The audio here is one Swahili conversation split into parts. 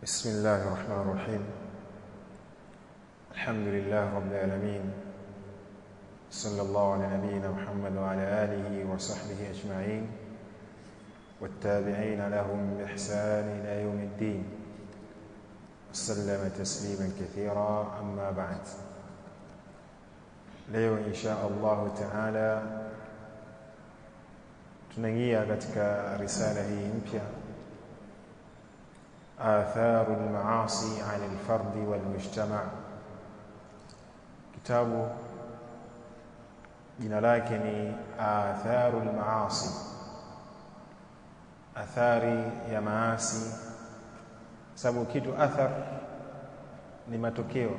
بسم الله الرحمن الرحيم. الحمد لله رب العالمين، صلى الله على نبينا محمد وعلى آله وصحبه أجمعين والتابعين لهم بإحسان إلى يوم الدين وسلم تسليما كثيرا. أما بعد، leo insha Allahu taala tunaingia katika risala hii mpya, atharu al-maasi ala al-fardi wal-mujtama. Kitabu jina lake ni atharu al-maasi, athari ya maasi, sababu kitu athar ni matokeo,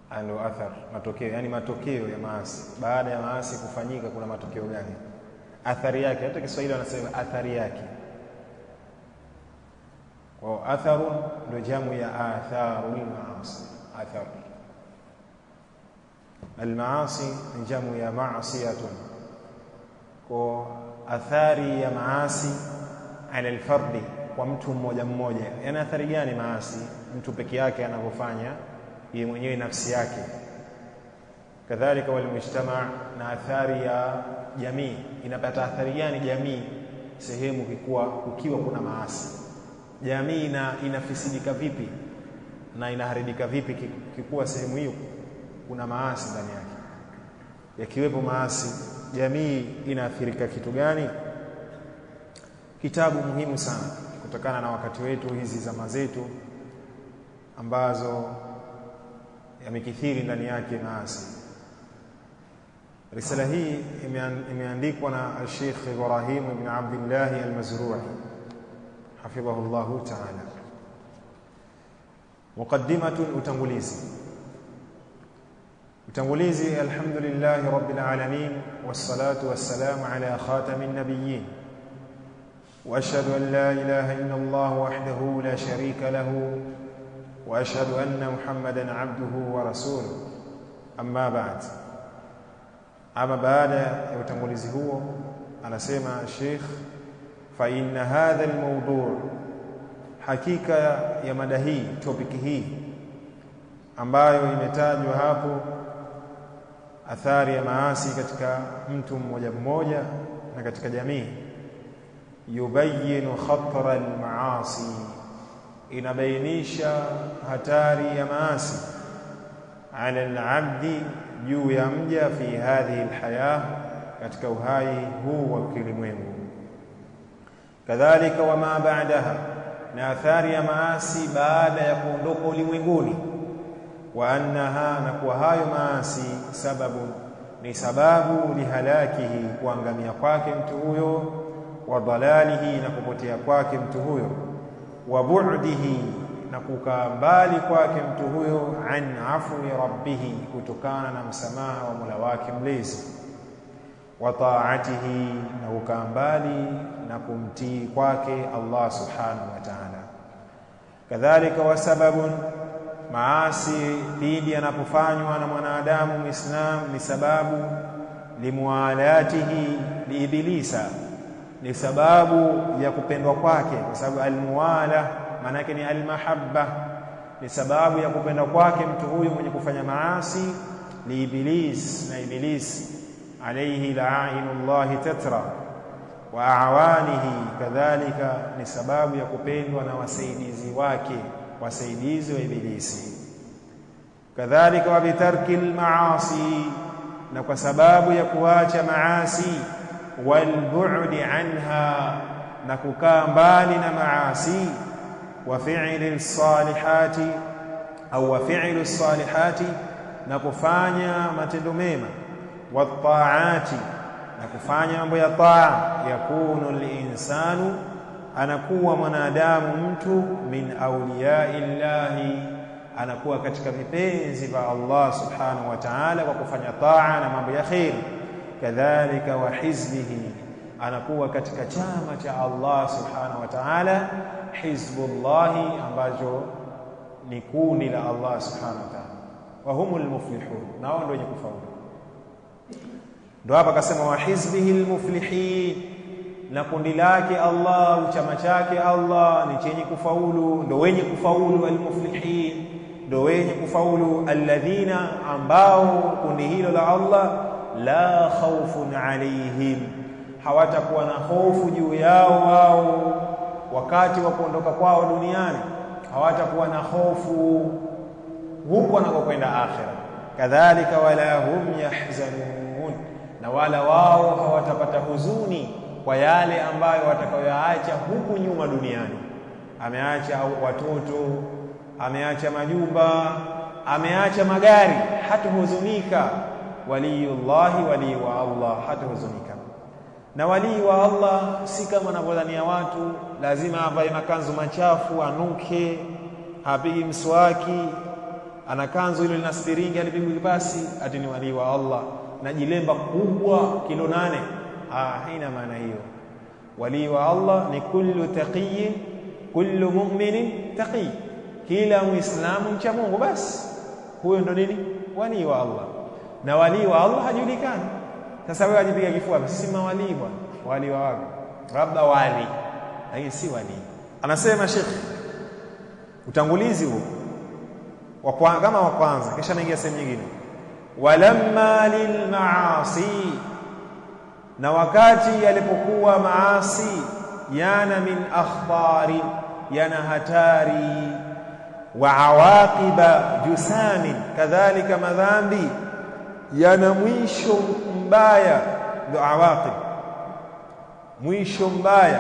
alo athar matokeo, yani matokeo ya maasi. Baada ya maasi kufanyika kuna matokeo gani? Athari yake, hata Kiswahili wanasema athari yake. Kwa atharu ndio jamu ya atharul maasi. Athar almaasi ni jamu ya maasiyatun. Kwa athari ya maasi ala alfardi, kwa mtu mmoja mmoja. Yani athari gani maasi mtu peke yake anapofanya yeye mwenyewe nafsi yake? Kadhalika walmujtama, na athari ya jamii. Inapata athari gani jamii sehemu kukiwa kuna maasi? Jamii inafisidika vipi na inaharibika vipi kikuwa sehemu hiyo kuna maasi ndani yake? Yakiwepo maasi, jamii inaathirika kitu gani? Kitabu muhimu sana kutokana na wakati wetu, hizi zama zetu ambazo yamekithiri ndani yake maasi. Risala hii imeandikwa na Sheikh Ibrahim ibn Abdullah al-Mazrui hafidhahu Allah ta'ala. Muqaddimatun, utangulizi. Utangulizi. Alhamdulillahi rabbil alamin, wassalatu wassalamu ala khatamin nabiyyin, wa ashhadu an la ilaha illa Allah wahdahu la sharika lahu, wa ashhadu anna Muhammadan abduhu wa rasuluhu. Amma ba'd. Ama baada ya utangulizi huo, anasema Sheikh, fa inna hadha almawdu', hakika ya mada hii, topic hii ambayo imetajwa hapo, athari ya maasi katika mtu mmoja mmoja na katika jamii, yubayinu khatara almaasi, inabainisha hatari ya maasi, ala alabdi, juu ya mja, fi hadhihi alhaya, katika uhai huu wa kilimwengu. Kadhalika wama ba'daha, na athari ya maasi baada ya kuondoka ulimwenguni. Wa annaha, na kuwa hayo maasi, sababu ni sababu lihalakihi, kuangamia kwake mtu huyo, wa dalalihi, na kupotea kwake mtu huyo, wa bu'dihi, na kukaa mbali kwake mtu huyo, an afwi rabbihi, kutokana na msamaha wa Mola wake mlezi, wa ta'atihi, na kukaa mbali na kumtii kwake Allah subhanahu wa ta'ala. Kadhalika wa sababun, maasi pindi yanapofanywa na mwanadamu Muislam ni sababu limualatihi liibilisa, ni sababu ya kupendwa kwake, kwa sababu almuwala maana yake ni almahabba, ni sababu ya kupendwa kwake mtu huyu mwenye kufanya maasi, liiblis, na iblis alayhi la'inullah tatra, wa awanihi, kadhalika ni sababu ya kupendwa na wasaidizi wake, wasaidizi wa ibilisi. Kadhalika wa bitarki almaasi, na kwa sababu ya kuacha maasi, walbu'di anha, na kukaa mbali na maasi, wa fi'li salihati au wa fi'lu salihati, na kufanya matendo mema, wa ta'ati, na kufanya mambo ya taa. Yakunu al-insanu, anakuwa mwanadamu mtu, min awliyaillahi, anakuwa katika vipenzi vya Allah subhanahu wa ta'ala kwa kufanya taa na mambo ya khair. Kadhalika wa hizbihi, anakuwa katika chama cha Allah subhanahu wa ta'ala, hizbullahi, ambacho ni kundi la Allah subhanahu wa ta'ala, wa humul muflihun, na wao ndio wenye kufaulu. Ndio hapa akasema wa hizbihi almuflihin, na kundi lake Allah, chama chake Allah ni chenye kufaulu, ndo wenye kufaulu. Almuflihin, ndo wenye kufaulu. Alladhina, ambao kundi hilo la Allah, la khawfun alaihim, hawatakuwa na hofu juu yao wao wakati wa kuondoka kwao duniani, hawatakuwa na hofu huko wanakokwenda akhira. Kadhalika wala hum yahzanun, na wala wao hawatapata huzuni kwa yale ambayo watakayoyaacha huku nyuma duniani. Ameacha watoto, ameacha majumba, ameacha magari, hatahuzunika. Waliyullahi, wali wa Allah hatahuzunika. Na walii wa Allah si kama wanavyodhania watu, lazima avae makanzu machafu, anuke, hapigi mswaki, ana kanzu hilo lina spiringi, alipigwa kipasi, ati ni walii wa Allah na jilemba kubwa kilo 8. Haina maana hiyo. Walii wa Allah ni kullu taqiyin, kullu mu'minin taqi, kila muislamu mcha Mungu, basi huyo ndo nini walii wa Allah. Na walii wa Allah hajulikani. Sasa wewe ajipiga kifua, sisi mawalii bwana. Wali wa wapi? Labda wali, lakini si wali. Anasema Sheikh, utangulizi huo kama wa kwanza, kisha naingia sehemu nyingine. Walamma lilmaasi, na wakati yalipokuwa maasi yana min akhbari, yana hatari, wa awaqiba jusamin, kadhalika madhambi yana mwisho mbaya, ndo awaqib, mwisho mbaya.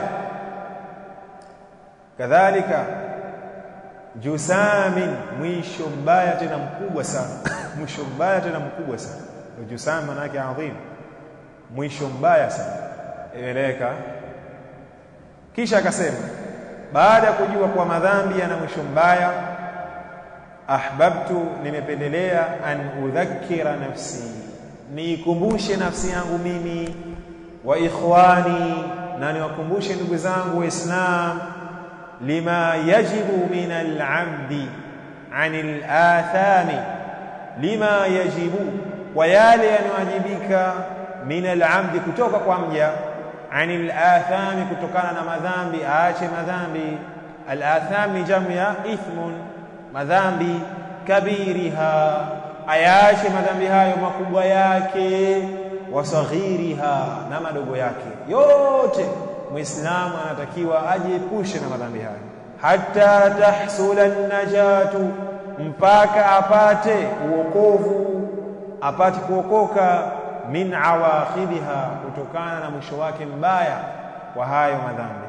Kadhalika jusamin, mwisho mbaya tena mkubwa sana mwisho mbaya tena mkubwa sana. Jusam maana yake adhim, mwisho mbaya sana. Eleweka. Kisha akasema baada ya kujua kwa madhambi yana mwisho mbaya, ahbabtu, nimependelea, an udhakkira nafsi, niikumbushe nafsi yangu mimi, wa ikhwani, na niwakumbushe ndugu zangu Waislam, lima yajibu min al-abdi anil athami, lima yajibu, wa yale yanawajibika, min al-abdi, kutoka kwa mja, anil athami, kutokana na madhambi, aache madhambi. Al-athami jamu ya ithmun, madhambi. Kabiriha, ayaache madhambi hayo makubwa yake, wasaghiriha, na madogo yake yote. Muislamu anatakiwa ajiepushe na madhambi hayo, hatta tahsula najatu, mpaka apate uokovu, apate kuokoka, min awakhibiha, kutokana na mwisho wake mbaya wa hayo madhambi.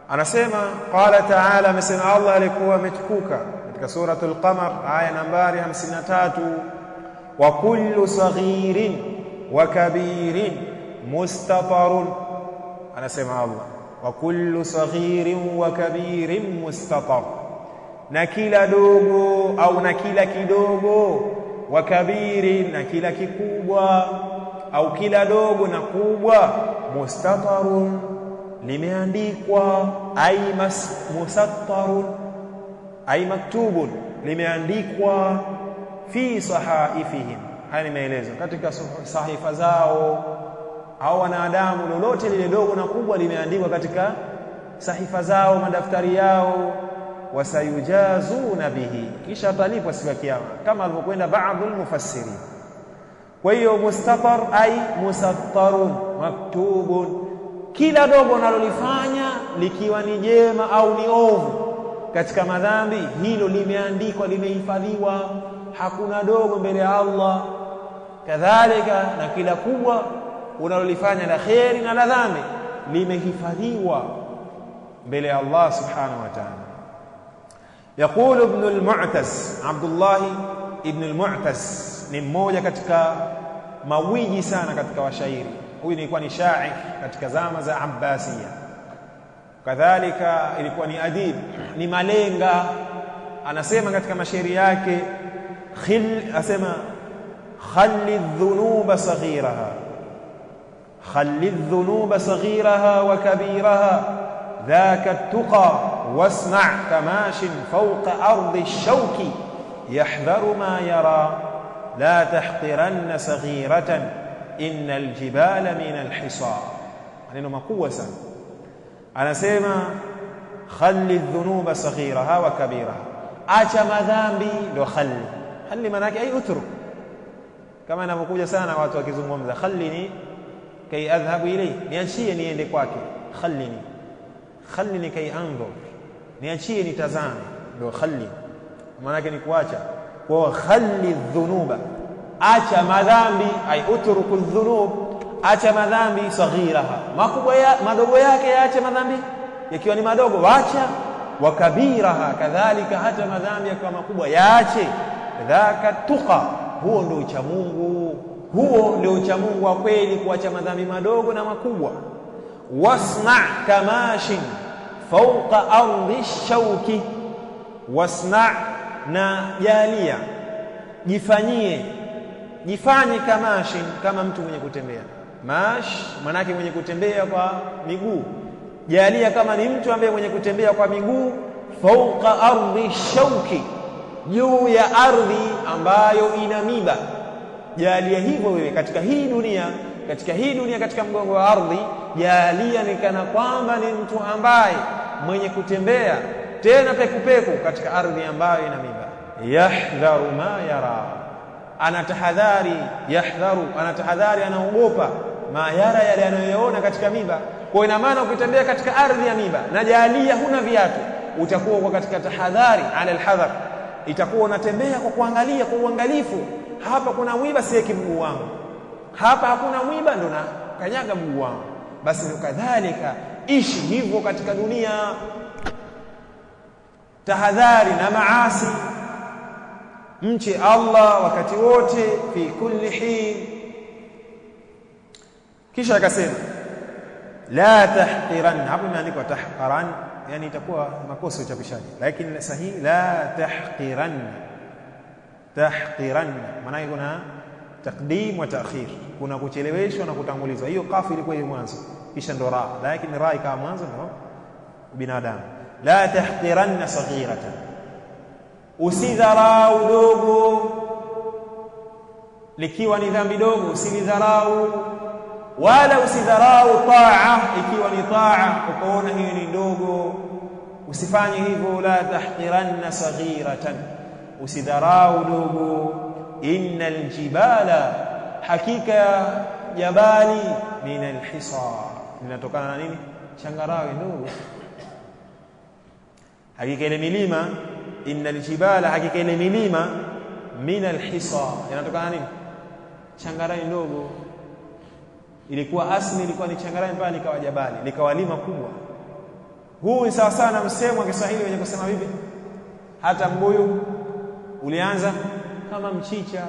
Anasema qala ta'ala, amesema Allah alikuwa ametukuka katika suratul Qamar aya nambari 53, wa kullu saghirin wa kabirin mustatarun. Anasema Allah, wa kullu saghirin wa kabirin mustatar, na kila dogo au na kila kidogo, wa kabirin, na kila kikubwa, au kila dogo na kubwa, mustatarun, limeandikwa, ay musattarun, ay maktubun, limeandikwa, fi sahaifihim. Haya ni maelezo katika sahifa zao au wanadamu, lolote lile dogo na kubwa limeandikwa katika sahifa zao, madaftari yao. Wasayujazuna bihi, kisha atalipwa siku ya kiyama, kama alivyokwenda baadhi mufassirin. Kwa hiyo mustatar ay musattarun maktubun, kila dogo unalolifanya likiwa ni jema au ni ovu katika madhambi, hilo limeandikwa, limehifadhiwa, hakuna dogo mbele ya Allah. Kadhalika na kila kubwa unalolifanya la kheri na la dhambi limehifadhiwa mbele ya Allah subhanahu wa ta'ala. Yaqulu ibn al-Mu'taz, Abdullah ibn al-Mu'taz ni mmoja katika mawiji sana katika washairi. Huyu ilikuwa ni shair katika zama za Abbasiya, kadhalika ilikuwa ni adib, ni malenga. Anasema katika mashairi yake, asema khalli dhunuba saghiraha, khalli dhunuba saghiraha wa kabiraha dhaka tuqa wasma' kamashin fawqa ardi ash-shawki yahdharu ma yara la tahqiranna saghiratan innal jibala min al-hisar. Maneno makubwa sana. Anasema khalli dhunuba saghiraha wa kabiraha, acha madhambi. Ndo khalli, khalli maana yake ai utruk, kama inavyokuja sana watu wakizungumza khallini kai adhhabu ilayhi, niachie niende kwake. Khallini, khallini kai anzur, niachie nitazame, ndo khalli maana yake ni kuacha. Kwa khalli dhunuba, acha madhambi, ai utruku dhunub, acha madhambi saghiraha, makubwa ya madogo yake yaache madhambi yakiwa ni madogo wacha, wa kabiraha kadhalika, hata madhambi yakiwa makubwa yaache. Dhaka tuqa, huo ndio ucha Mungu, huo ndio ucha Mungu wa kweli, kuacha madhambi madogo na makubwa. Wasna kamashin fawqa ardi shauki, wasna na jalia, jifanyie, jifanye kamashin, kama mtu mwenye kutembea. Mash manake mwenye kutembea kwa miguu, jalia kama ni mtu ambaye mwenye kutembea kwa miguu. Fawqa ardi shauki, juu ya ardhi ambayo ina miba. Jalia hivyo wewe katika hii dunia, katika hii dunia, katika mgongo wa ardhi, jalia ni kana kwamba ni mtu ambaye mwenye kutembea tena pekupeku katika ardhi ambayo ina miba. Yahdharu ma yara, anatahadhari. Yahdharu, anatahadhari, anaogopa ma yara, yale anayoyaona katika miba. Kwa ina maana ukitembea katika ardhi ya miba na jalia huna viatu, utakuwa uko katika tahadhari, ala alhadhar, itakuwa unatembea kwa kuangalia kwa uangalifu. Hapa kuna mwiba, siweki mguu wangu, hapa hakuna mwiba, ndo na kanyaga mguu wangu. Basi kadhalika ishi hivyo katika dunia, tahadhari na maasi, mche Allah wakati wote, fi kulli hin. Kisha akasema la tahqiran, hapo imeandikwa tahqaran, yani itakuwa makosa uchapishaji, lakini sahihi la tahqiran. Tahqiran maana kuna taqdim wa ta'khir, kuna kucheleweshwa na kutangulizwa. Hiyo kafu ilikuwa ile mwanzo, kisha ndo ra, lakini ra ikawa mwanzo ndo binadamu. La tahqiranna saghiratan, usidharau dogo, likiwa ni dhambi dogo usilidharau, wala usidharau taa ikiwa ni taa ukaona hiyo ni ndogo, usifanye hivyo. La tahqiranna saghiratan, usidharau dogo. Innal jibala, hakika jabali, min alhisa, linatokana na nini? Changarawe ndogo. Hakika ile milima, innal jibala, hakika ile milima, min alhisa, inatokana na nini? Changarawe ndogo. Ilikuwa asli ilikuwa ni changarawe mpaka likawa jabali, likawa lima kubwa. Huu ni sawa sana msemo wa Kiswahili wenye kusema vipi? Hata mbuyu ulianza kama mchicha,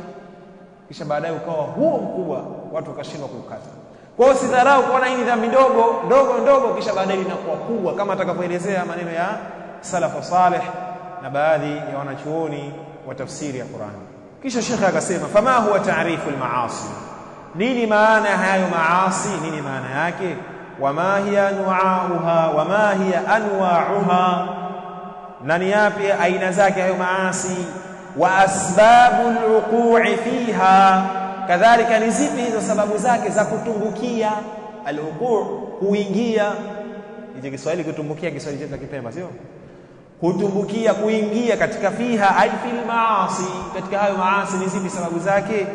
kisha baadaye ukawa huo mkubwa, watu wakashindwa kuukata. Kwa hiyo usidharau kuona hii ni dhambi ndogo ndogo ndogo, kisha baadaye linakuwa kubwa, kama atakavyoelezea maneno ya salafu saleh na baadhi ya wanachuoni wa tafsiri ya Qur'an. Kisha shekhe akasema fama huwa taarifu almaasi, nini maana hayo maasi, nini maana yake? Wama hiya anwa'uha, wama hiya anwa'uha, na ni yapi aina zake hayo maasi? Wa asbabu alwuqu'i fiha, kadhalika ni zipi hizo sababu zake za kutumbukia? Alwuqu', kuingia. Hicho Kiswahili kutumbukia, Kiswahili chetu Kipemba sio? Kutumbukia, kuingia katika fiha, ay fil maasi, katika hayo maasi ni zipi sababu zake?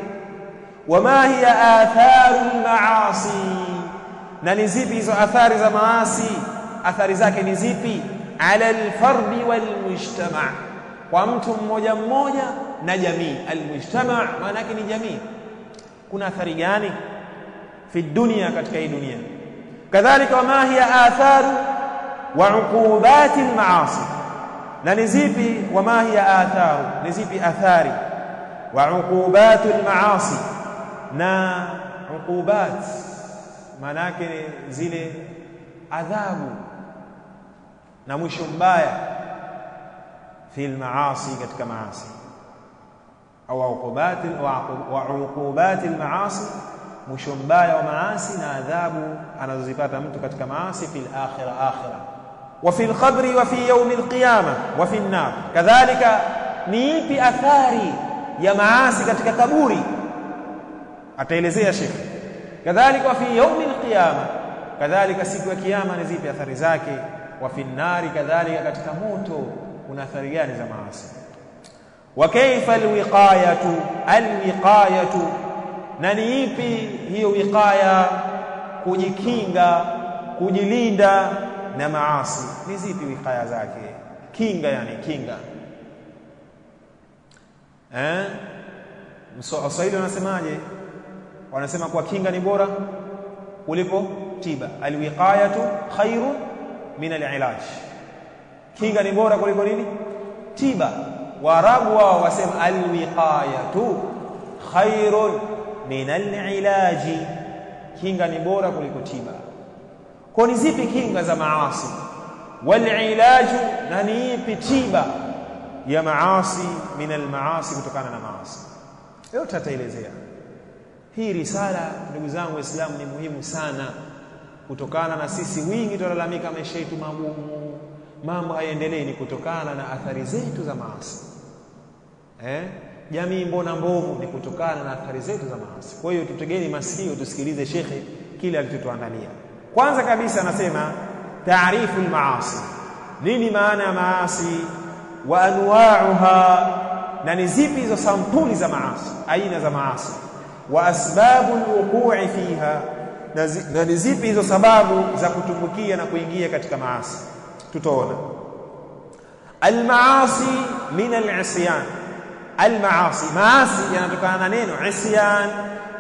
Wama hiya atharu almaasi, na ni zipi hizo athari za maasi, athari zake ni zipi? Ala alfardi walmujtama, kwa mtu mmoja mmoja na jamii. Almujtama maana yake ni jamii. Kuna athari gani fi dunia, katika hii dunia? Kadhalika wama hiya atharu wa uqubati almaasi, na ni zipi? Wama hiya atharu, ni zipi athari? Wa uqubati almaasi, na uqubat maana yake zile adhabu na mwisho mbaya, fil maasi, katika maasi, au uqubati wa uqubati almaasi, mwisho mbaya wa maasi na adhabu anazozipata mtu katika maasi, fil akhirah, akhirah, wa fil qabri, wa fi yawm alqiyama, wa fi an-nar. Kadhalika ni ipi athari ya maasi katika kaburi, ataelezea Sheikh. Kadhalika wa fi yawm alqiyama, Kadhalika siku ya kiyama ni zipi athari zake? Wa finnari, kadhalika katika moto kuna athari gani za maasi? Wa kaifa alwiqayatu, alwiqayatu, na ni ipi hiyo wiqaya, kujikinga, kujilinda na maasi? Ni zipi wiqaya zake? Kinga, yani kinga. Waswahili wanasemaje? Wanasema kwa kinga ni bora kuliko tiba. Alwiqayatu khairu min alilaj, kinga ni bora kuliko nini? Tiba. Waarabu wao wasema alwiqayatu khairun min alilaji, kinga ni bora kuliko tiba. Kwa ni zipi kinga za maasi? Walilaju, na ni ipi tiba ya maasi? Min almaasi, kutokana na maasi. Yote ataelezea hii risala. Ndugu zangu Waislamu, ni muhimu sana, kutokana na sisi wingi tunalalamika maisha yetu magumu, mambo hayaendelei, ni kutokana na athari zetu za maasi. Jamii mbona mbovu, ni kutokana na athari zetu za maasi. Kwa hiyo tutegeni masikio tusikilize shekhe kile alichotuandalia. Kwanza kabisa anasema taarifu almaasi, nini maana ya maasi? Wa anwa'uha, na ni zipi hizo sampuli za maasi, aina za maasi? Wa asbabu alwuqu'i fiha, na ni zipi hizo sababu za kutumbukia na kuingia katika maasi? Tutaona almaasi min alisyan. Almaasi, maasi yanatokana na neno isyan,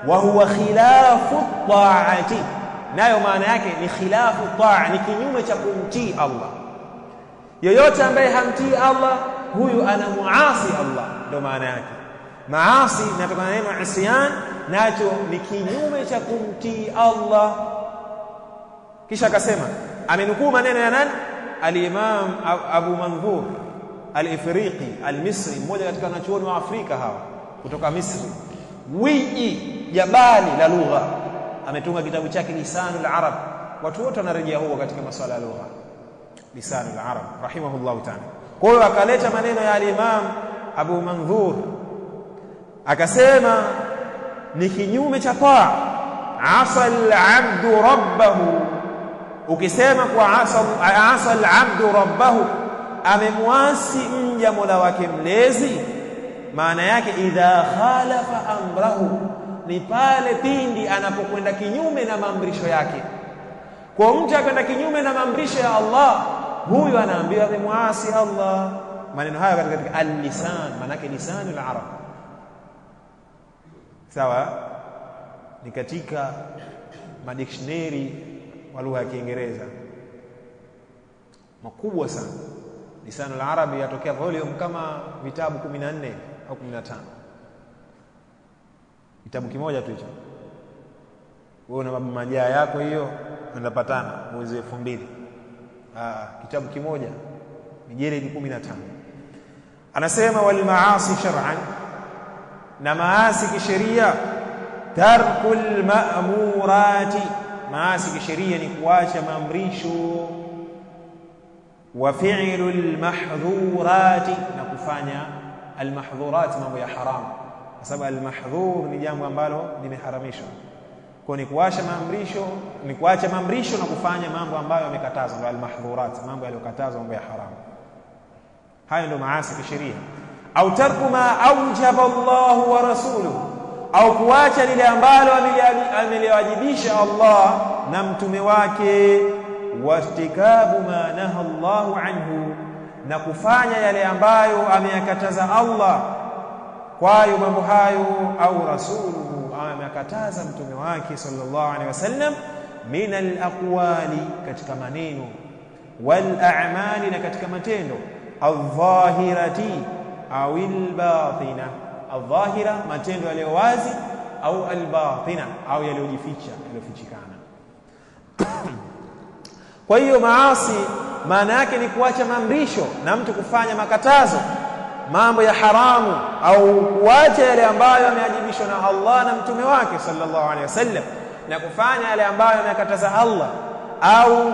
wa huwa khilafu ta'ati, nayo maana yake ni khilafu ta'a, ni kinyume cha kumtii Allah. Yoyote ambaye hamtii Allah huyu anamuasi Allah, ndio maana yake. Maasi inatokana na neno isyan, nacho ni kinyume cha kumtii Allah. Kisha akasema, amenukuu maneno ya nani? Al-Imam Abu Manthur Al-Ifriqi Al-Misri, mmoja katika wanachuoni wa Afrika hawa kutoka Misri, wiji jabali la lugha. Ametunga kitabu chake Lisanul Arab, watu wote wanarejea huko katika masuala ya lugha, Lisanul Arab rahimahullahu ta'ala. Kwa hiyo akaleta maneno ya al-Imam Abu Manthur akasema ni kinyume cha taa. Asa al-abdu rabbahu, ukisema kwa asa al-abdu rabbahu, amemwasi mja Mola wake mlezi, maana yake idha khalafa amrahu, ni pale pindi anapokwenda kinyume na maamrisho yake. Kwa mtu akwenda kinyume na maamrisho ya Allah, huyu anaambiwa amemwasi Allah. Maneno haya katika al-lisan, maana yake lisanul arab, sawa, ni katika madictionary wa lugha ya Kiingereza makubwa sana. Lisanul Arabi yatokea volume kama vitabu 14 au 15, kitabu kimoja tu hicho. Wewe una majaa yako hiyo unapatana mwezi 2000. Kitabu kimoja mijeledi 15. Anasema wal maasi shar'an, na maasi kisheria, tarkul ma'murati, maasi kisheria ni kuacha maamrisho, wa fi'lul mahdhurati, na kufanya almahdhurat, mambo ya haramu, kwa sababu almahdhur ni jambo ambalo limeharamishwa. Kwa ni kuacha maamrisho, ni kuacha maamrisho na kufanya mambo ambayo yamekatazwa, ndio almahdhurat, mambo yaliyokatazwa, mambo ya haramu. Hayo ndio maasi kisheria. Au tarku ma aujaba Allahu wa rasuluhu, au kuacha lile ambalo ameliwajibisha Allah na mtume wake, wastikabu ma naha Allahu anhu, na kufanya yale ambayo ameyakataza Allah kwayo mambo hayo, au rasuluhu, ameyakataza mtume wake sallallahu alaihi wasallam, min alaqwali, katika maneno, wal a'mali, na katika matendo, aldhahirati au albatina. Aldhahira, matendo yaliyo wazi, au albatina, au yaliyojificha, yaliyofichikana. Kwa hiyo maasi maana yake ni kuacha maamrisho na mtu kufanya makatazo, mambo ya haramu, au kuacha yale ambayo yameajibishwa na Allah na mtume wake sallallahu alaihi wasallam, na kufanya yale ambayo amekataza Allah au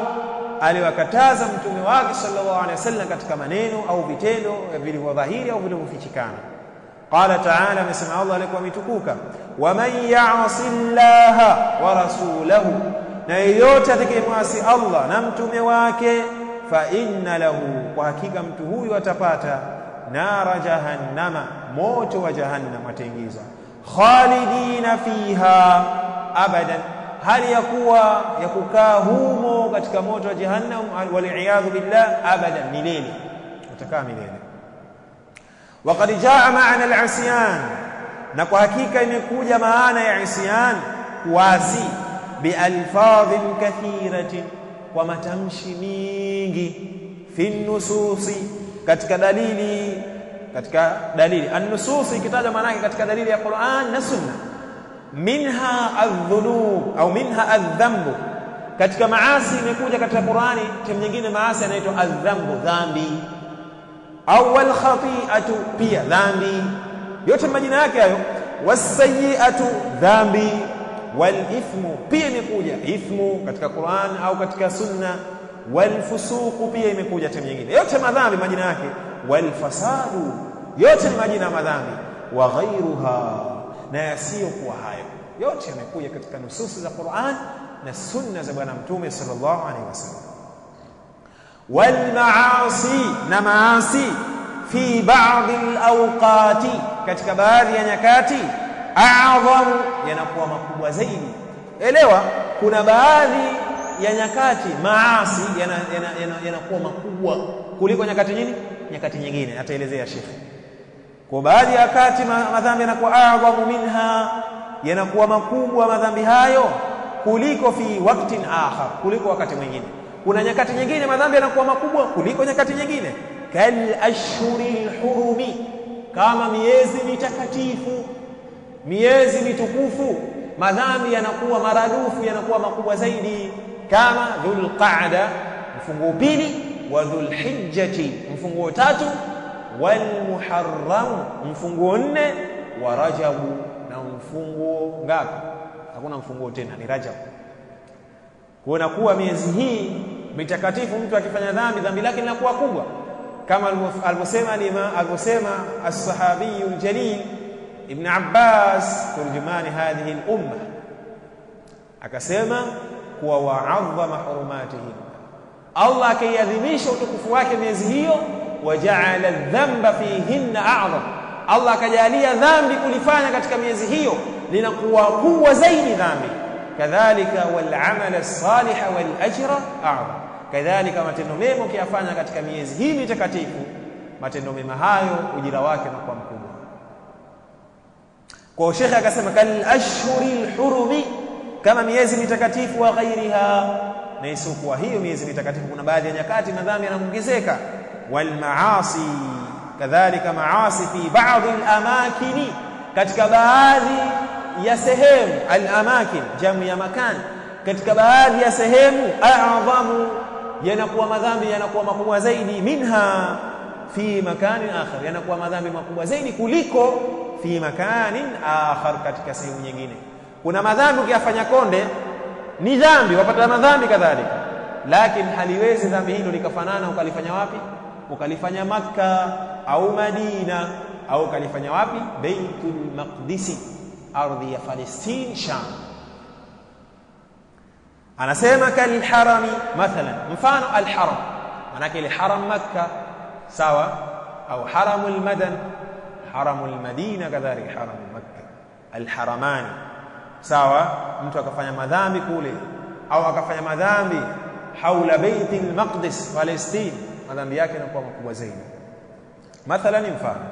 aliwakataza mtume wake sallallahu alaihi wasallam katika maneno au vitendo vilivyodhahiri au vilivyofichikana. Qala ta'ala, amesema Allah alikuwa ametukuka, waman ya'si Allaha wa rasulahu, na yeyote atakayemwasi Allah na mtume wake, fa inna lahu, kwa hakika mtu huyu atapata nara jahannama, moto wa jahannam ataingizwa, khalidina fiha abadan, hali ya kuwa ya kukaa humo katika moto wa jahannam, waliyadhu billah, abadan, milele, utakaa milele. Waqad jaa maana al-isyan, na kwa hakika imekuja maana ya isyan, kuasi, bialfadhin kathiratin, kwa matamshi mingi, fi nususi, katika dalili, katika dalili an-nusus ikitaja maana yake katika dalili ya Qur'an na Sunna. Minha adh-dhunub au minha adh-dhanbu, katika maasi imekuja katika Qur'ani, sehemu nyingine maasi yanaitwa adh-dhanbu, dhambi, au wal khati'atu, pia dhambi, yote majina yake hayo, was-sayyi'atu, dhambi, wal ithmu, pia imekuja ithmu katika Qur'an au katika Sunna, wal fusuqu, pia imekuja sehemu nyingine, yote madhambi majina yake, wal fasadu, yote ni majina ya madhambi, wa ghairuha, na yasiyokuwa hayo, yote yamekuja katika nususi za Qur'an na sunna za Bwana Mtume sallallahu alaihi wasallam. Wal maasi, na maasi, fi ba'd al awqati, katika baadhi ya nyakati, a'dhamu, yanakuwa makubwa zaidi. Elewa, kuna baadhi ya nyakati maasi yanakuwa makubwa kuliko nyakati nyingine, nyakati nyingine ataelezea shekhi. Kwa baadhi ya wakati madhambi yanakuwa a'dhamu minha, yanakuwa makubwa madhambi hayo kuliko fi waktin akhar, kuliko wakati mwingine. Kuna nyakati nyingine madhambi yanakuwa makubwa kuliko nyakati nyingine. Kal ashhuril hurumi, kama miezi mitakatifu, miezi mitukufu, madhambi yanakuwa maradufu, yanakuwa makubwa zaidi, kama Dhulqa'da mfunguo pili, wa Dhulhijjati mfunguo tatu, wal Muharram mfunguo nne, wa Rajabu na mfunguo ngapi? Hakuna mfunguo tena, ni Rajab. Kuona kuwa miezi hii mitakatifu mtu akifanya dhambi, dhambi lake linakuwa kubwa, kama alivyosema alivyosema as-sahabiyu al-jalil Ibn Abbas, turjumani hadhihi al-umma, akasema kuwa wa'adhama hurumatihi, Allah akaiadhimisha utukufu wake miezi hiyo, wajaala dhanba fihinna a'zam, Allah akajalia dhambi kulifanya katika miezi hiyo linakuwa kubwa zaidi dhambi. Kadhalika wal amal as-salih wal ajra a'zam, kadhalika matendo mema ukiyafanya katika miezi hii mitakatifu, matendo mema hayo ujira wake unakuwa mkubwa. Kwa shekhe akasema kal ashhuril hurumi, kama miezi mitakatifu, wa ghairiha, na isiyokuwa hiyo miezi mitakatifu, kuna baadhi ya nyakati madhambi yanaongezeka. Wal maasi, kadhalika maasi fi baadhi al amakini, katika baadhi ya sehemu, al amakin jamu ya makan, katika baadhi ya sehemu, a'dhamu, yanakuwa madhambi yanakuwa makubwa zaidi, minha fi makanin akhar, yanakuwa madhambi makubwa zaidi kuliko fi makanin akhar, katika sehemu nyingine. Kuna madhambi ukiyafanya Konde ni dhambi, wapata madhambi kadhalika, lakini haliwezi dhambi hilo likafanana ukalifanya wapi? Ukalifanya Makka au Madina, au ukalifanya wapi? Baitul Maqdisi, ardhi ya Palestine, Sham. Anasema kalharami mathalan, mfano alharam, maana ile haram Makka, sawa, au haramul madan, haramul Madina, kadhalika haramul Makka, alharamani, sawa. Mtu akafanya madhambi kule au akafanya madhambi haula Baitul Maqdis Palestine, madhambi yake yanakuwa makubwa zaidi. Mathalan, mfano.